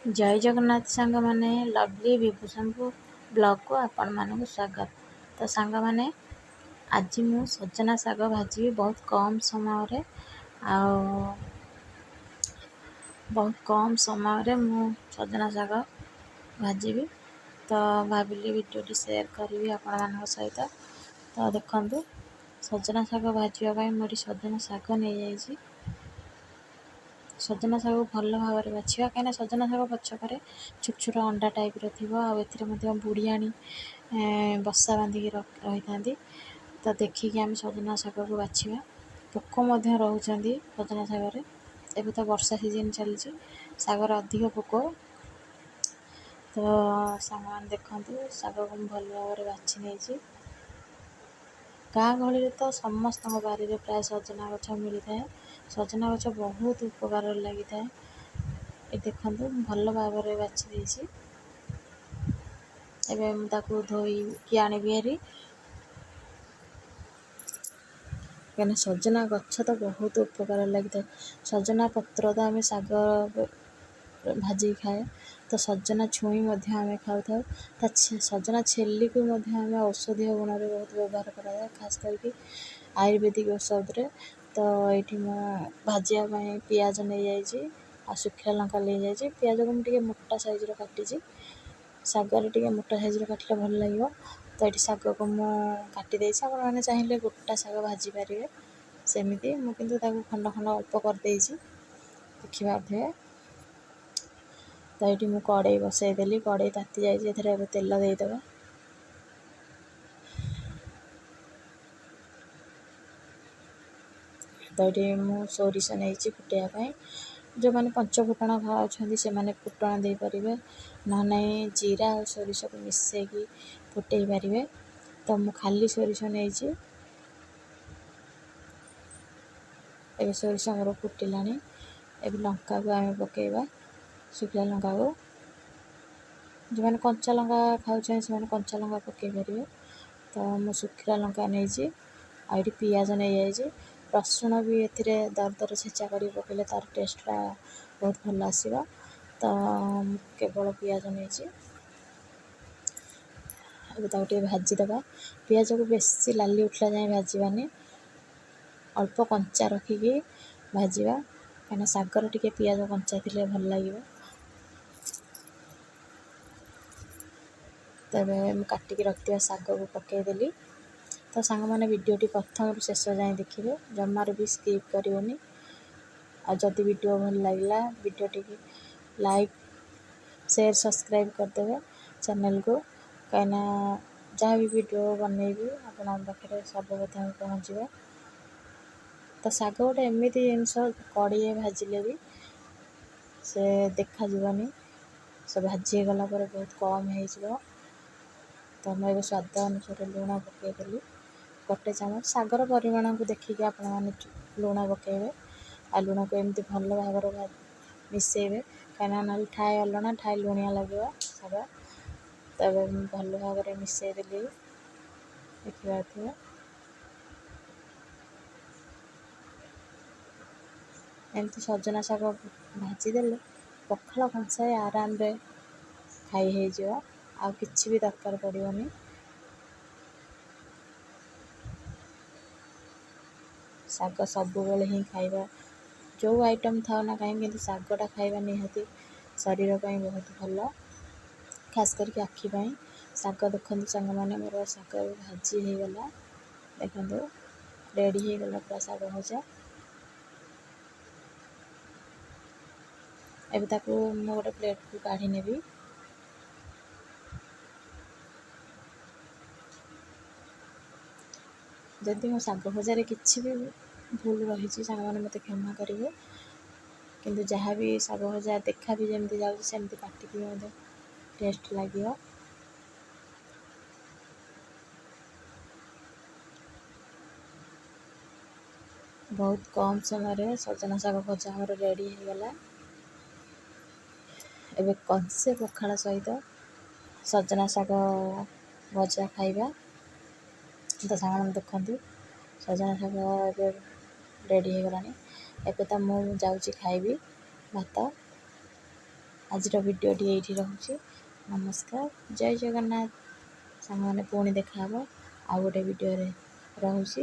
ଜୟ ଜଗନ୍ନାଥ ସାଙ୍ଗମାନେ, ଲଭଲି ବିଭୂଷଣକୁ ବ୍ଲଗ୍କୁ ଆପଣମାନଙ୍କୁ ସ୍ୱାଗତ। ତ ସାଙ୍ଗମାନେ, ଆଜି ମୁଁ ସଜନା ଶାଗ ଭାଜିବି ବହୁତ କମ୍ ସମୟରେ। ଆଉ ବହୁତ କମ୍ ସମୟରେ ମୁଁ ସଜନା ଶାଗ ଭାଜିବି, ତ ଭାବିଲି ଭିଡ଼ିଓଟି ସେୟାର କରିବି ଆପଣମାନଙ୍କ ସହିତ। ତ ଦେଖନ୍ତୁ, ସଜନା ଶାଗ ଭାଜିବା ପାଇଁ ମୁଁ ଏଠି ସଜନା ଶାଗ ନେଇଯାଇଛି। ସଜନା ଶାଗକୁ ଭଲ ଭାବରେ ବାଛିବା, କାହିଁକିନା ସଜନା ଶାଗ ପଛକରେ ଛୋଟ ଛୋଟ ଅଣ୍ଡା ଟାଇପ୍ର ଥିବ, ଆଉ ଏଥିରେ ମଧ୍ୟ ବୁଢ଼ିଆଣୀ ବସା ବାନ୍ଧିକି ରହିଥାନ୍ତି। ତ ଦେଖିକି ଆମେ ସଜନା ଶାଗକୁ ବାଛିବା। ପୋକ ମଧ୍ୟ ରହୁଛନ୍ତି ସଜନା ଶାଗରେ। ଏବେ ତ ବର୍ଷା ସିଜନ୍ ଚାଲିଛି, ଶାଗରେ ଅଧିକ ପୋକ। ତ ସାଙ୍ଗମାନେ ଦେଖନ୍ତୁ, ଶାଗକୁ ମୁଁ ଭଲ ଭାବରେ ବାଛି ନେଇଛି। ଗାଁ ଗହଳିରେ ତ ସମସ୍ତଙ୍କ ବାରିରେ ପ୍ରାୟ ସଜନା ଗଛ ମିଳିଥାଏ। ସଜନା ଗଛ ବହୁତ ଉପକାରରେ ଲାଗିଥାଏ। ଏ ଦେଖନ୍ତୁ, ମୁଁ ଭଲ ଭାବରେ ବାଛି ଦେଇଛି। ଏବେ ମୁଁ ତାକୁ ଧୋଇକି ଆଣିବି ହେରି, କାହିଁକିନା ସଜନା ଗଛ ତ ବହୁତ ଉପକାରରେ ଲାଗିଥାଏ। ସଜନା ପତ୍ର ତ ଆମେ ଶାଗ ଭାଜିକି ଖାଏ, ତ ସଜନା ଛୁଇଁ ମଧ୍ୟ ଆମେ ଖାଉଥାଉ। ତା ସଜନା ଛେଲିକୁ ମଧ୍ୟ ଆମେ ଔଷଧୀୟ ଗୁଣରେ ବହୁତ ବ୍ୟବହାର କରାଯାଏ, ଖାସ କରିକି ଆୟୁର୍ବେଦିକ ଔଷଧରେ। ତ ଏଇଠି ମୁଁ ଭାଜିବା ପାଇଁ ପିଆଜ ନେଇଯାଇଛି ଆଉ ଶୁଖିଲା ଲଙ୍କା ନେଇଯାଇଛି। ପିଆଜକୁ ମୁଁ ଟିକେ ମୋଟା ସାଇଜ୍ର କାଟିଛି। ଶାଗରେ ଟିକେ ମୋଟା ସାଇଜ୍ର କାଟିଲେ ଭଲ ଲାଗିବ। ତ ଏଇଠି ଶାଗକୁ ମୁଁ କାଟି ଦେଇଛି। ଆପଣମାନେ ଚାହିଁଲେ ଗୋଟା ଶାଗ ଭାଜି ପାରିବେ ସେମିତି, ମୁଁ କିନ୍ତୁ ତାକୁ ଖଣ୍ଡ ଖଣ୍ଡ ଅଳ୍ପ କରିଦେଇଛି, ଦେଖିପାରୁଥିବେ। ତ ଏଇଠି ମୁଁ କଡ଼େଇ ବସେଇଦେଲି। କଡ଼େଇ ତାତି ଯାଇଛି, ଏଥିରେ ଏବେ ତେଲ ଦେଇଦେବା। ତ ଏଇଠି ମୁଁ ସୋରିଷ ନେଇଛି ଫୁଟେଇବା ପାଇଁ। ଯେଉଁମାନେ ପଞ୍ଚ ଫୁଟଣ ଖାଉଛନ୍ତି ସେମାନେ ଫୁଟଣ ଦେଇପାରିବେ, ନହେଲେ ନାହିଁ ଜିରା ଆଉ ସୋରିଷକୁ ମିଶେଇକି ଫୁଟେଇ ପାରିବେ। ତ ମୁଁ ଖାଲି ସୋରିଷ ନେଇଛି। ଏବେ ସୋରିଷ ଆମର ଫୁଟିଲାଣି। ଏବେ ଲଙ୍କାକୁ ଆମେ ପକାଇବା, ଶୁଖିଲା ଲଙ୍କାକୁ। ଯେଉଁମାନେ କଞ୍ଚା ଲଙ୍କା ଖାଉଛନ୍ତି ସେମାନେ କଞ୍ଚା ଲଙ୍କା ପକାଇ ପାରିବେ। ତ ମୁଁ ଶୁଖିଲା ଲଙ୍କା ନେଇଛି ଆଉ ଏଇଠି ପିଆଜ ନେଇଯାଇଛି। ରସୁଣ ବି ଏଥିରେ ଦର ଦର ଛେଚା କରିକି ପକାଇଲେ ତା'ର ଟେଷ୍ଟଟା ବହୁତ ଭଲ ଆସିବ। ତ ମୁଁ କେବଳ ପିଆଜ ନେଇଛି। ଏବେ ତାକୁ ଟିକେ ଭାଜିଦେବା। ପିଆଜକୁ ବେଶୀ ଲାଲି ଉଠିଲା ଯାଏଁ ଭାଜିବାନି, ଅଳ୍ପ କଞ୍ଚା ରଖିକି ଭାଜିବା, କାହିଁକିନା ଶାଗରେ ଟିକେ ପିଆଜ କଞ୍ଚା ଥିଲେ ଭଲ ଲାଗିବ। ତ ଏବେ ମୁଁ କାଟିକି ରଖିଥିବା ଶାଗକୁ ପକାଇଦେଲି। ତ ସାଙ୍ଗମାନେ, ଭିଡ଼ିଓଟି ପ୍ରଥମରୁ ଶେଷ ଯାଏଁ ଦେଖିବେ, ଜମାରୁ ବି ସ୍କିପ୍ କରିବେନି। ଆଉ ଯଦି ଭିଡ଼ିଓ ଭଲ ଲାଗିଲା, ଭିଡ଼ିଓଟିକି ଲାଇକ୍, ସେୟାର, ସବସ୍କ୍ରାଇବ୍ କରିଦେବେ ଚ୍ୟାନେଲକୁ, କାହିଁକିନା ଯାହା ବି ଭିଡ଼ିଓ ବନେଇବି ଆପଣଙ୍କ ପାଖରେ ସର୍ବପ୍ରଥମେ ପହଞ୍ଚିବ। ତ ଶାଗ ଗୋଟେ ଏମିତି ଜିନିଷ, କଡ଼େଇରେ ଭାଜିଲେ ବି ସେ ଦେଖାଯିବନି, ସେ ଭାଜି ହେଇଗଲା ପରେ ବହୁତ କମ୍ ହେଇଯିବ। ତ ମୁଁ ଏବେ ସ୍ୱାଦ ଅନୁସାରେ ଲୁଣ ପକାଇଦେଲି, ଗୋଟେ ଚାମଚ। ଶାଗର ପରିମାଣକୁ ଦେଖିକି ଆପଣମାନେ ଲୁଣ ପକାଇବେ। ଆଉ ଲୁଣକୁ ଏମିତି ଭଲ ଭାବରେ ମିଶାଇବେ, କାହିଁକିନା ନହେଲେ ଠାଏ ଅଲଣା ଠାଏ ଲୁଣିଆ ଲାଗିବ ଶାଗ। ତ ଏବେ ମୁଁ ଭଲ ଭାବରେ ମିଶାଇ ଦେଲି, ଦେଖିପାରୁଥିବେ। ଏମିତି ସଜନା ଶାଗ ଭାଜିଦେଲେ ପଖାଳ କଂସାଏ ଆରାମରେ ଖାଇ ହେଇଯିବ, ଆଉ କିଛି ବି ଦରକାର ପଡ଼ିବନି। ଶାଗ ସବୁବେଳେ ହିଁ ଖାଇବା, ଯେଉଁ ଆଇଟମ୍ ଥାଉ ନା କାହିଁକି, କିନ୍ତୁ ଶାଗଟା ଖାଇବା ନିହାତି ଶରୀର ପାଇଁ ବହୁତ ଭଲ, ଖାସ କରିକି ଆଖି ପାଇଁ। ଶାଗ ଦେଖନ୍ତୁ ସାଙ୍ଗମାନେ, ମୋର ଶାଗ ଏବେ ଭାଜି ହେଇଗଲା। ଦେଖନ୍ତୁ, ରେଡ଼ି ହେଇଗଲା ପୁରା ଶାଗ ଭଜା। ଏବେ ତାକୁ ମୁଁ ଗୋଟେ ପ୍ଲେଟ୍କୁ କାଢ଼ି ନେବି। ଯଦି ମୋ ଶାଗ ଭଜାରେ କିଛି ବି ଭୁଲ ରହିଛି, ସାଙ୍ଗମାନେ ମୋତେ କ୍ଷମା କରିବେ। କିନ୍ତୁ ଯାହା ବି ଶାଗ ଭଜା ଦେଖା ବି ଯେମିତି ଯାଉଛି, ସେମିତି ପାଟିକି ବି ମଧ୍ୟ ଟେଷ୍ଟ ଲାଗିବ। ବହୁତ କମ୍ ସମୟରେ ସଜନା ଶାଗ ଭଜା ଆମର ରେଡ଼ି ହେଇଗଲା। ଏବେ କଂସେ ପଖାଳ ସହିତ ସଜନା ଶାଗ ଭଜା ଖାଇବା। ତ ସାଙ୍ଗମାନେ ଦେଖନ୍ତୁ, ସଜନା ଶାଗ ଏବେ ରେଡ଼ି ହେଇଗଲାଣି। ଏବେ ତ ମୁଁ ଯାଉଛି ଖାଇବି ଭାତ। ଆଜିର ଭିଡ଼ିଓଟି ଏଇଠି ରହୁଛି। ନମସ୍କାର, ଜୟ ଜଗନ୍ନାଥ। ସାଙ୍ଗମାନେ, ପୁଣି ଦେଖାହେବ ଆଉ ଗୋଟେ ଭିଡ଼ିଓରେ। ରହୁଛି।